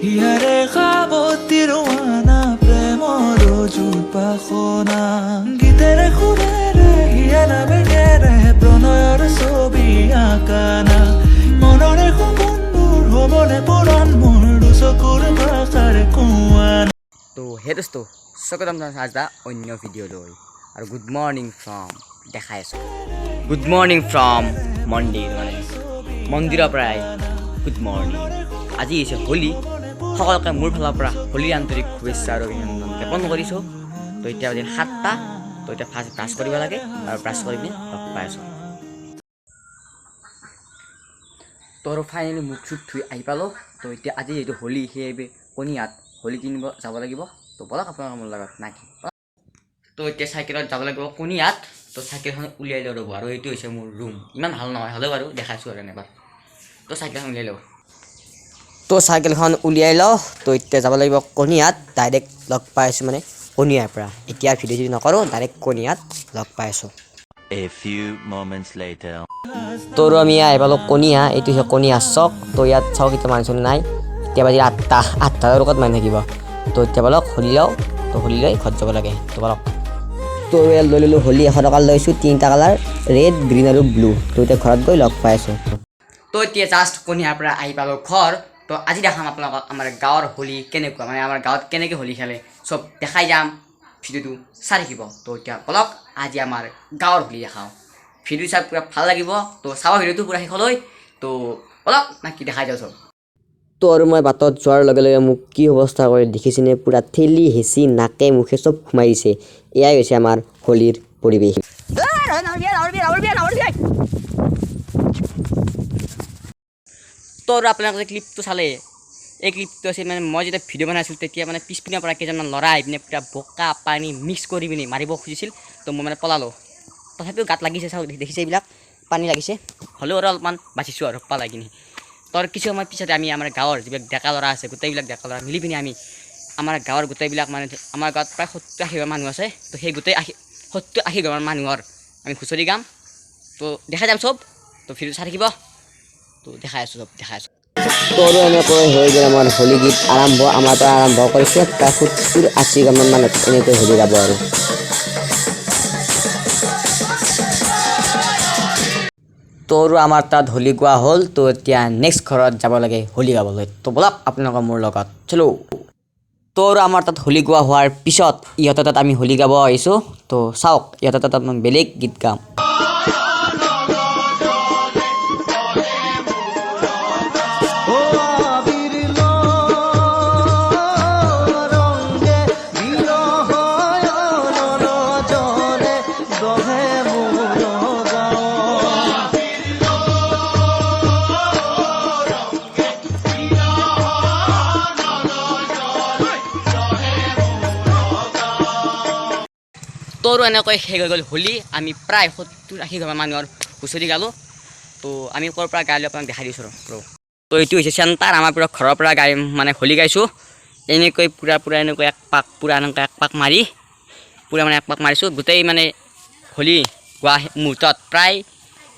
হিয়াৰে সাৱতি ৰোৱানা প্ৰেমৰ বাসনা, গীতেৰে সুৰেৰে হিয়াৰ বেগেৰে প্ৰণয়ৰ ছবি আঁকানা, মনৰে সপোনবোৰ হ'বনে পূৰণ মোৰ দুচকুৰ ভাষাৰে কোৱানা। তো হে দোস্ত, স্বাগতম জনাইছোঁ আজি এটা অন্য ভিডিঅ'লৈ আৰু গুড মৰ্ণিং ফ্ৰম দেখাই আছোঁ। গুড মৰ্ণিং ফ্ৰম মন্দিৰ, মানে মন্দিৰৰ পৰাই গুড মৰ্ণিং। আজি হৈছে হোলী। সকলোকে মোৰ ফালৰ পৰা হোলীৰ আন্তৰিক শুভেচ্ছা আৰু অভিনন্দন জ্ঞাপন কৰিছোঁ। তো এতিয়া বাজিল 7টা। তো এতিয়া ফাৰ্ষ্ট ব্ৰাছ কৰিব লাগে আৰু ব্ৰাছ কৰি পিনে লগ পাই আছোঁ। তো আৰু ফাইনেলি মুখ চুখ ধুই আহি পালোঁ। তো এতিয়া আজি যিহেতু হোলী, সেইবাবে কণীয়াত হোলী কিনিব যাব লাগিব। তো ব'লক আপোনালোকৰ মোৰ লগত, নাকি? তো এতিয়া চাইকেলত যাব লাগিব কণীয়াত। তো চাইকেলখন উলিয়াই লওঁ ৰ'ব। আৰু এইটো হৈছে মোৰ ৰুম, ইমান ভাল নহয় হ'লেও বাৰু দেখাইছোঁ আৰু এনেকুৱা। তো চাইকেলখন উলিয়াই লওঁ। তো চাইকেলখন উলিয়াই লওঁ। তো এতিয়া যাব লাগিব কণীয়াত, ডাইৰেক্ট লগ পাই আছোঁ মানে কণীয়াৰ পৰা। এতিয়া ভিডিঅ' চিডিঅ' নকৰোঁ, ডাইৰেক্ট কণীয়াত লগ পাই আছোঁ। A few moments later. তো আৰু আমি আহি পালোঁ কণীয়া। এইটো হৈছে কণীয়া চক। তো ইয়াত চাওক, এতিয়া মানুহ চানুহ নাই। এতিয়া বাজিল 8টা। 8টা আৰু ক'ত মানুহ থাকিব? তো এতিয়া বলক হোলী লওঁ। তো হোলী লৈ ঘৰত যাব লাগে। তো বলক। তো ইয়াত লৈ ল'লোঁ হোলী, 100 টকা লৈছোঁ, তিনিটা কালাৰ, ৰেড, গ্ৰীণ আৰু ব্লু। তো এতিয়া ঘৰত গৈ লগ পাই আছোঁ। তো এতিয়া জাষ্ট কণীয়াৰ পৰা আহি পালোঁ ঘৰ। তো আজি দেখাম আপোনালোকক আমাৰ গাঁৱৰ হোলী কেনেকুৱা, মানে আমাৰ গাঁৱত কেনেকৈ হোলী খেলে চব দেখাই যাম। ভিডিঅ'টো চাই থাকিব। তো এতিয়া বলক, আজি আমাৰ গাঁৱৰ হোলী দেখাওঁ। ভিডিঅ' চাই পূৰা ভাল লাগিব। তো চাব ভিডিঅ'টো পূৰা শেষলৈ। তো বলক, না কি দেখাই যাওঁ চব। তো আৰু মই বাটত যোৱাৰ লগে লগে মোক কি অৱস্থা কৰি দেখিছেনে? পূৰা ঠেলি হেঁচি নাকে মুখে চব সোমাই দিছে। এয়াই হৈছে আমাৰ হোলীৰ পৰিৱেশ। তো আৰু আপোনালোকে ক্লিপটো চালে, এই ক্লিপটো আছিল মানে মই যেতিয়া ভিডিঅ' বনাইছিলোঁ তেতিয়া মানে পিছপিনৰ পৰা কেইজনমান ল'ৰা আহি পিনে পূৰা বোকা পানী মিক্স কৰি পিনে মাৰিব খুজিছিল। তো মই মানে পলালোঁ, তথাপিও গাত লাগিছে। চাওক, দেখিছে এইবিলাক পানী লাগিছে, হ'লেও আৰু অলপমান বাচিছোঁ আৰু পলাই কিনি। তো আৰু কিছু সময় পিছতে আমি আমাৰ গাঁৱৰ যিবিলাক ডেকা ল'ৰা আছে, গোটেইবিলাক ডেকা ল'ৰা মিলি পিনি আমি আমাৰ গাঁৱৰ গোটেইবিলাক, মানে আমাৰ গাঁৱত প্ৰায় 70-80 ঘৰ মানুহ আছে। তো সেই গোটেই 70-80 ঘৰৰ মানুহৰ আমি হুঁচৰি গাম। তো দেখাই যাম চব। তো ভিডিঅ' চাই থাকিব। তো দেখাই আছোঁ, চব দেখাই আছোঁ। তো আৰু এনেকৈ হৈ গ'ল আমাৰ হোলী গীত আৰম্ভ। আমাৰ পৰা আৰম্ভ কৰিছে প্ৰায় 70-80 ঘৰমান মানুহ এনেকৈ হোলী গাব। আৰু তো আৰু আমাৰ তাত হোলী গোৱা হ'ল। তো এতিয়া নেক্সট ঘৰত যাব লাগে হোলী গাবলৈ। তো ব'লক আপোনালোকৰ মোৰ লগত, চলো। তো আৰু আমাৰ তাত হোলী গোৱা হোৱাৰ পিছত ইহঁতৰ তাত আমি হোলী গাব আহিছোঁ। তো চাওক, ইহঁতৰ তাত আমি বেলেগ গীত গাম। ও আবিৰ ৰংগে বিৰহয়নৰ জলে দহে মোৰ গাঁও। তো আৰু এনেকৈ শেষ হৈ গ'ল হোলী। আমি প্ৰায় 70-80 ঘৰ মানুহৰ হুঁচৰি গালোঁ। তো আমি ক'ৰ পৰা গালোঁ আপোনাক দেখাই দিছোঁ ৰ। তো এইটো হৈছে চেণ্টাৰ। আমাৰ পূৰা ঘৰৰ পৰা গাই মানে হোলী গাইছোঁ। এনেকৈ পূৰা পূৰা এনেকৈ এক পাক, পূৰা এনেকৈ এক পাক মাৰি পূৰা মানে এক পাক মাৰিছোঁ। গোটেই মানে হোলী গোৱা মুহূৰ্তত প্ৰায়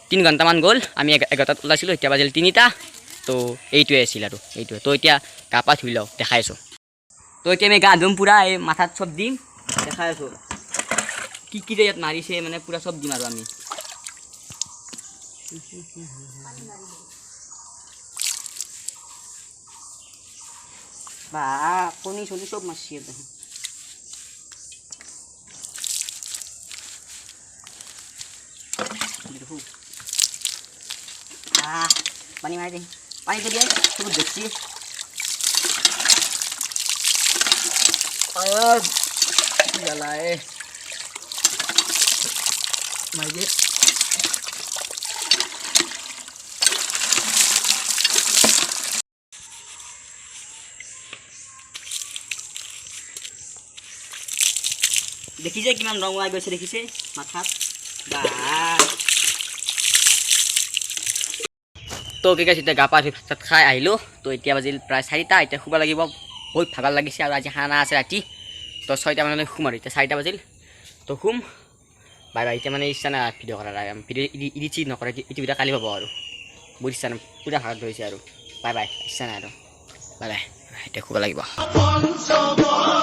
3 ঘণ্টামান গ'ল। আমি 11টাত ওলাইছিলোঁ, এতিয়া বাজিল 3টা। তো এইটোৱে আছিল আৰু এইটোৱে। তো এতিয়া গা পা ধুই লওঁ, দেখাই আছোঁ। তো এতিয়া আমি গা ধুম, পূৰা এই মাথাত চব দিম, দেখাই আছোঁ কি কি যে ইয়াত মাৰিছে, মানে পূৰা চব দিম আৰু আমি। বা কণী চণী চব মাৰছি দেখোন। পানী মাৰি দে, পানীটো দিয়ে চব দেখছি। জ্বালা এ মাৰি দে। দেখিছে কিমান ৰং ওলাই গৈছে, দেখিছে মাথাত বা। তো কি কৈছে, এতিয়া গা পা ধুই ভাত চাত খাই আহিলোঁ। তো এতিয়া বাজিল প্ৰায় 4টা। এতিয়া শুব লাগিব, বহুত ভাগৰ লাগিছে আৰু আজি খানা আছে ৰাতি। তো 6টা মানলৈ শুম আৰু এতিয়া 4টা বাজিল। তো শুম, বাই বাই। এতিয়া মানে ইচ্ছা নাই ভিডিঅ' কৰাৰ, ভিডিঅ' ইডিট চিডিট নকৰে, এইটো ভিডিঅ' কালি পাব আৰু। বহুত ইচ্ছা নাই, পূৰা ভাগৰ ধৰিছে আৰু। বাই বাই, ইচ্ছা নাই আৰু, বাই বাই। এতিয়া শুব লাগিব। পঞ্চম।